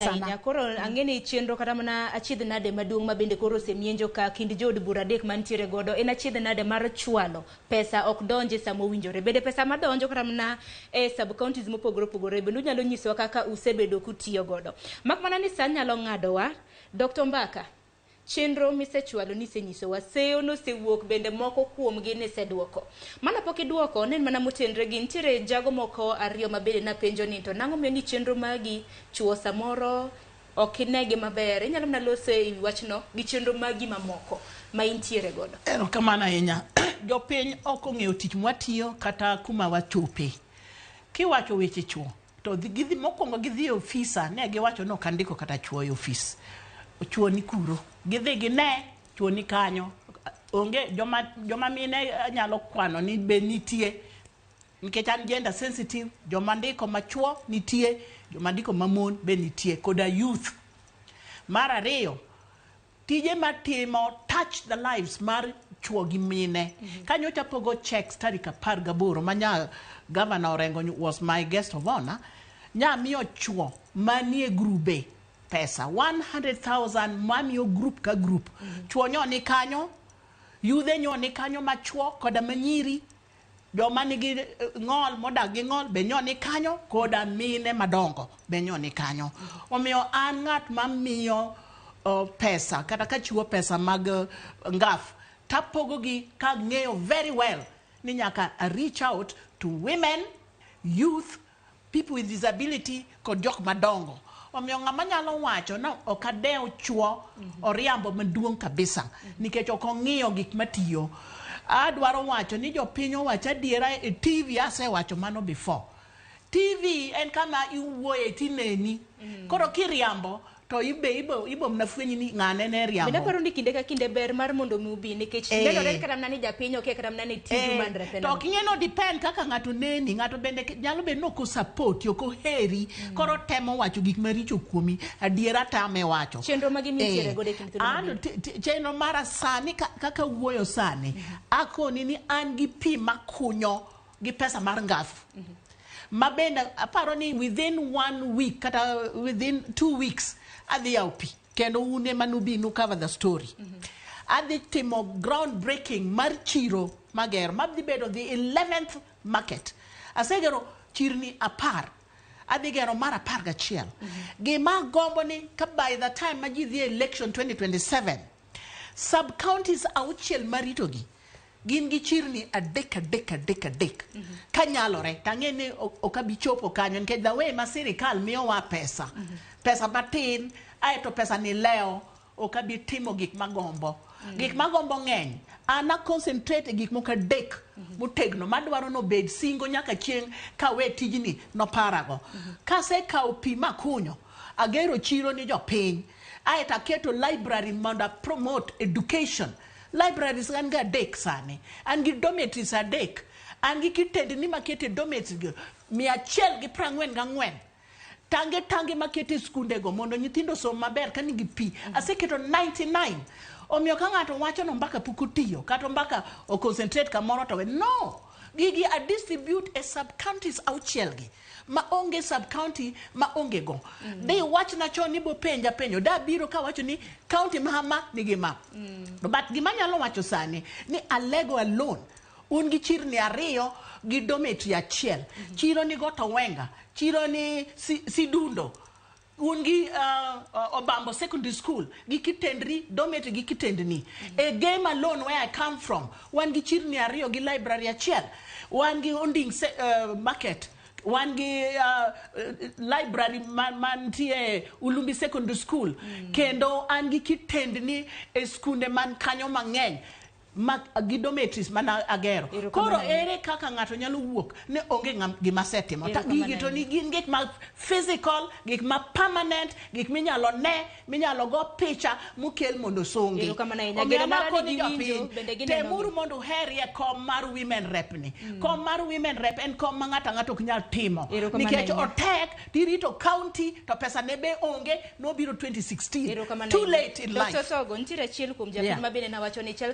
Ahinya koro ang'e ni chenro kata mana achiedh nade maduong' ma bende koro osemienjo ka kind jood bura adek mantiere godo en achiedh nade mar chwalo pesa ok donje sama owinjore. Bende pesa madonjo kata mana e sub counties mopogore opogore bende unyalo nyisowa kaka usebedo kutiyo godo. Mak mana ni sa nyalo ng'adowa, Dr. Mbaka, chenro misechwalo nisenyisowa seyo nosewuok bende moko kuomgi niseduoko. Mana pok iduoko ne en mana motenre gi nitiere jago moko ariyo ma bende napenjo ni to nang'o miyo ni chenro magi chuo samoro ok inegi maber inyalo mana loso e wi wachno gi chenro magi mamoko ma intiere godo. Erokamano ahinya. Jopiny ok ong'eyo tich mwatiyo kata kuma wachope. Kiwacho weche chuo to gidhi mokwongo gidhi e ofisa ne giwacho ni ok andiko kata chuo e ofis. Chuo ni kuro. Gidhi gine chuo ni kanyo. Onge joma mine nyalo kwano ni be nitie. Nikech an gender sensitive, joma ndiko machuo nitie, joma ndiko mamon be nitie, koda youth. Mar ariyo, tije matimo touch the lives mar chuo gi mine. Ka nyocha pogo checks tarik 18 ma Governor Orengo was my guest of honor, nya miyo chuo manie grube pesa 100,000 mamiyo group ka group. Chuo nyo ni kanyo, yudhe nyo ni kanyo machuo koda manyiri, joma nigi ng'ol modak gi ng'ol be nyo ni kanyo koda mine madongo be nyo ni kanyo. Omiyo an ng'at mamiyo pesa kata kachiwo pesa mag ngaf tapogogi kang'eyo very well ni nyaka I reach out to women, youth, people with disability kod jok madongo. Omiyo ng'ama nyalo wacho no ok adew chuo oriambo maduong' kabisa nikech ok ong'iyo gik matiyo. Adwaro wacho ni jopiny owach adiera e TV, asewacho mano before. TV en kama iwuoye tineni. Koro kiriambo to ibe ibo mana fwenyi ni ng'ane ne riambo. Bende aparo ni kinde ka kinde ber mar mondo mi ubi nikech nenore kata mana ni japiny okia kata mana ni tiju man repe. To ok ing'e no depend kaka ng'ato neni, ng'ato bende nyalo bedo ni ok osupport, ok oheri, koro temo wacho gik maricho kuomi, adiera tame wacho. Chenro magi mintiere godo e kind thuolo mabiro? Chenro mara sani kaka wuoyo sani, akoni ni an gi pi makunyo gi pesa mar ngafu. Ma bende aparo ni within 1 week kata within 2 weeks adhi yawo pi kendo un ema nubi nu cover the story. Adhi timo ground breaking mar chiro magero madhi bedo the 11th market. Asegero chirni 10, adhi gero mar 11. Gima gombo ni ka by the time ma ji dhi election 2027 sub counties 6 maritogi gin gi chirni 3 3 3 3 kanyalore tang'e ni ok abi chopo kanyo nikech the way ma sirikal miyowa pesa pesa matin aeto pesa ni leo ok abi timo gik magombo. Gik magombo ng'eny. An a concentrate e gik moko 3 motegno madwaro nobed singo nyaka chieng' kawe tijni noparago. Kasekawo pi makunyo, agero chiro ni jopiny, aeto aketo library mondo a promote education. Libraries an gi 3 sani, an gi dormitories 3, an gi kitendni makete dormitories go 144. Tange tange makete skundego mondo nyithindo osom maber ka nigi pi. Aseketo 99. Omiyo ka ng'ato wacho no Mbaka pok otiyo, kata Mbaka o concentrate kamoro to we. No! Gigi a distribute e sub counties 6 gi. Ma onge sub county ma onge go. Di wachna chon ni bo penja penjo, da biro ka wacho ni county ma ma nigi ma. But gima nyalo wacho sani ni Alego alone un gi chirni 2 gi dormitory 1. Chiro ni Goto Wenga, chiro ni Sidundo, un gi Obambo Secondary School gi kitendri, dormitory gi kitendni. E game alone where I come from, wan gi chirni 2 gi library 1, wan gi Onding market, wan gi library mantie Ulumbi Secondary School, kendo an gi kitendni e skunde man kanyo mang'eny ma gi dormitories mana agero. Koro ere kaka ng'ato nyalo wuok ni onge gima asetimo? Ta gigi to ni gin gik ma physical, gik ma permanent, gik minyalo ne, minyalo go picha mokel mondo songi. Omiyo nakoni jopiny, temuru mondo uherie kom mar women rep ni. Kom mar women rep en kom ma ng'ato ang'ato ok nyal timo. Nikech otek, tirito county to pesa ne be onge, nobiro 2016. Too late in life. Dr. Sogo, nitiere achiel kuom japiny ma bende nawacho ni chal